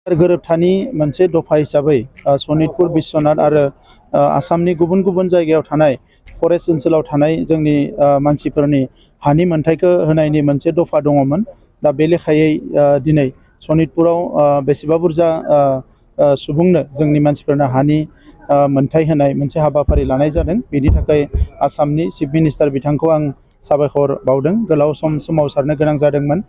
गोरोबथानि मोनसे दफा हिसाबै सनितपुर बिश्वनाथ आरो आसामनि गुबुन गुबुन जायगायाव थानाय फरेस्ट ओनसोलाव थानाय जोंनि मानसिफोरनि हानि मोनथायखौ होनायनि मोनसे दफा दङमोन। दा बे लेखायै दिनै सनितपुराव बेसेबा बुरजा सुबुंनो जोंनि मानसिफोरनो हानि मोनथाय होनाय मोनसे हाबाफारि लानाय जादों। बेनि थाखाय आसामनि चिफ मिनिस्टार बिथांखौ आं साबायखर बावदों। गोलाव सम सोमावसारनो गोनां जादोंमोन।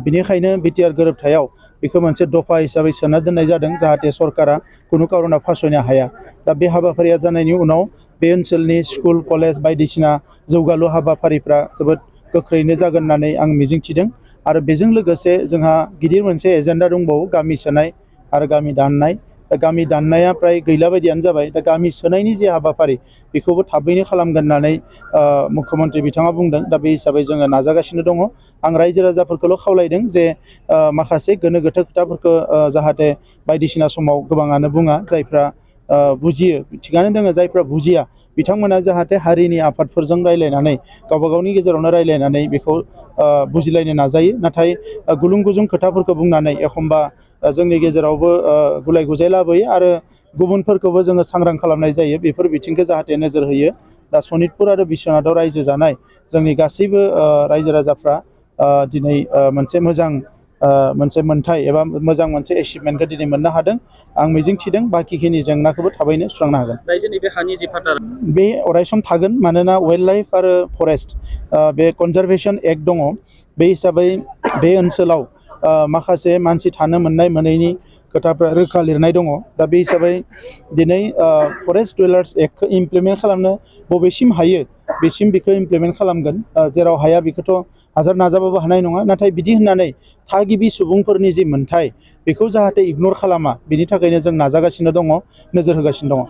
बिनिखायनो बिटिआर गोरोबथायाव बेखौ मोनसे दफा हिसाबै सोना दोननाय जादों, जाहाथे सरकारा खुनु कारनाव फासयनो हाया। दा बे हाबाफारिया जानायनि उनाव बे ओनसोलनि स्कुल कलेज बायदिसिना जौगालु हाबाफारिफ्रा जोबोद गोख्रैनो जागोन होननानै आं मिजिंथिदों। आरो बेजों लोगोसे जोंहा गिदिर मोनसे एजेन्डा दंबावो, गामि सोनाय आरो गामि दाननाय। दा गामि दाननाया प्राय गैला बायदियानो जाबाय। दा गामि सोनायनि जे हाबाफारि बेखौबो थाबैनो खालामगोन होननानै मुख्यमन्त्रि बिथाङा बुंदों। दा बे हिसाबै जोङो नाजागासिनो दङ। आं रायजो राजाफोरखौल' खावलायदों जे माखासे गोनो गोथो खोथाफोरखौ जाहाथे बायदिसिना समाव गोबाङानो बुङा, जायफ्रा बुजियो थिगानो दङ, जायफ्रा बुजिया बिथांमोना जाहाथे हारिनि आफादफोरजों रायज्लायनानै गावबा गावनि गेजेरावनो रायज्लायनानै बेखौ बुजिलायनो नाजायो। नाथाय गुलुं गुजुं खोथाफोरखौ बुंनानै एखमबा जोंनि गेजेरावबो गुलाय गुजाय लाबोयो आरो गुबुनफोरखौबो जोङो सांग्रां खालामनाय जायो। बेफोर बिथिंखौ जाहाथे नोजोर होयो। दा सनितपुर आरो बिश्वनाथाव रायजो जानाय जोंनि गासैबो रायजो राजाफ्रा दिनै मोनसे मोजां मोनसे मोन्थाय एबा मोजां मोनसे एचिभमेन्टखौ दिनै मोननो हादों। आं मिजिंथिदों बाखिखिनि जेंनाखौबो थाबैनो सुस्रांनो हागोन। रायजोनि बे हानि जे फाटा बे अरायसम थागोन, मानोना वाइल्ड लाइफ आरो फरेस्ट बे कनजारभेशन एक्ट दङ। बे हिसाबै बे ओनसोलाव माखासे मानसि थानो मोननाय मोनैनि खोथाफ्रा रोखा लिरनाय दङ। दा बे हिसाबै दिनै फरेस्ट डुवेलार्स एक्टखौ इमप्लिमेन्ट खालामनो बबेसिम हायो बेसिम बेखौ इमप्लिमेन्ट खालामगोन। जेराव हाया बेखौथ' हाजार नाजाबाबो हानाय नङा। नाथाय बिदि होननानै थागिबि सुबुंफोरनि जि मोन्थाय बेखौ जाहाथे इगनर खालामा, बिनि थाखायनो जों नाजागासिनो दङ, नोजोर होगासिनो दङ।